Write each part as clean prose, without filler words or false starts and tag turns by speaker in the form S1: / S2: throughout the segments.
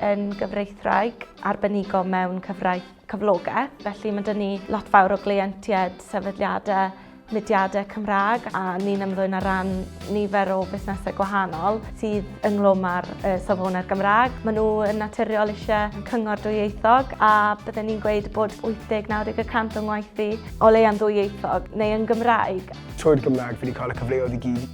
S1: yn gyfreithwraig arbenigo mewn cyfraith cyflogaeth, felly mae 'da ni lot fawr o gleientiaid, sefydliadau, mudiadau Cymraeg a ni'n ymddwyn ar ran nifer o fusnesau gwahanol sydd ynghlwm â'r safonau'r Gymraeg. Maen nhw yn naturiol eisiau cyngor dwyieithog a bydden ni'n gweud bod 80-90 y cant o'n ngwaith i o leia'n ddwyieithog neu yn Gymraeg.
S2: Trwy'r Gymraeg fi wedi cael y cyfleoedd i gyd.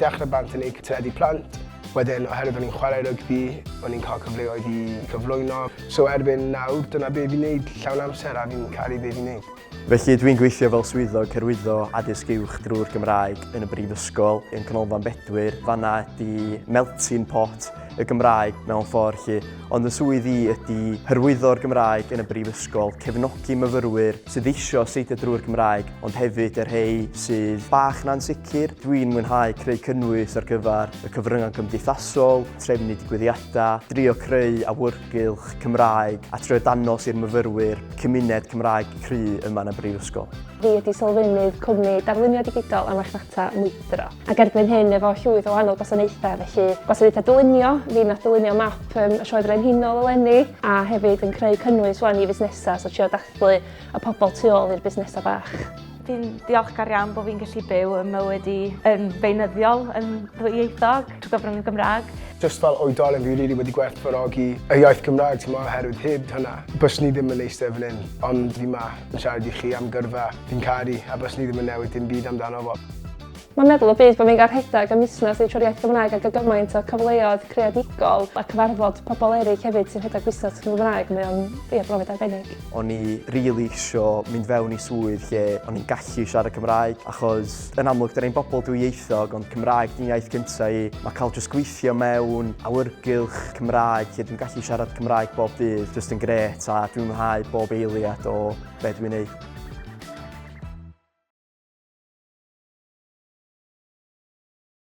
S2: Dechrau bant yn neud teledu plant, wedyn oherwydd o'n i'n chwarae rygbi, o'n i'n cael cyfleoedd i cyflwyno. So erbyn nawr, dyna be fi'n neud llawn amser a fi'n caru be fi'n neud.
S3: Felly dwi'n gweithio fel swyddog hyrwyddo addysg uwch drwy'r Gymraeg yn y Brifysgol yn Canolfan Bedwyr. Fanna ydy melting pot y Gymraeg mewn ffordd 'lly. Ond y swydd i ydy hyrwyddo'r Gymraeg yn y Brifysgol, cefnogi myfyrwyr sydd eisio astudio drwy'r Gymraeg ond hefyd y rhei sydd bach yn ansicr. Dwi'n mwynhau creu cynnwys ar gyfer y cyfryngau cymdeithasol, trefnu digwyddiadau, drio creu awyrgylch Cymraeg a trio danos i'r myfyrwyr cymuned Cymraeg cry yma yn y Brifysgol.
S4: Fi ydy sylfaenydd cwmni darlunio digidol a marchnata Mwydro. Ac erbyn hyn efo llwyth o wahanol gwasanaethau, felly gwasanaethau dylunio, fi nath dylunio map um, y Sioe Frenhinol eleni, a hefyd yn creu cynnwys wan i fusnesau, so trio dathlu y pobl tu ôl i'r busnesau bach.
S1: Fi'n ddiolchgar iawn bod fi'n gallu byw y mywyd i yn beunyddiol yn ddwyieithog trwy gyfrwng y Gymraeg.
S2: Just fel oedolyn fi rili wedi gwerthfawrogi y iaith Gymraeg t'mo' oherwydd heb hwnna byswn i ddim yn eistedd fan hyn ond fi 'ma yn siarad i chi am gyrfa fi'n caru a byswn i ddim yn newid dim byd amdano fo.
S4: Mae'n meddwl y byd bod fi'n gael rhedeg y musnes i trwy'r iaith Gymraeg ac y gymaint o cyfleoedd creadigol a cyfarfod pobl eraill hefyd sy'n rhedeg busnes yn Gymraeg, mae o'n ie, brofiad arbennig.
S3: O'n i rili isio mynd fewn i swydd lle o'n i'n gallu siarad Cymraeg achos yn amlwg 'dan ni'n bobl dwyieithog ond Cymraeg 'di'n iaith gynta i. Mae cael jyst gweithio mewn awyrgylch Cymraeg lle dwi'n gallu siarad Cymraeg bob dydd jyst yn grêt a dwi'n mwynhau bob eiliad o be dwi'n neud.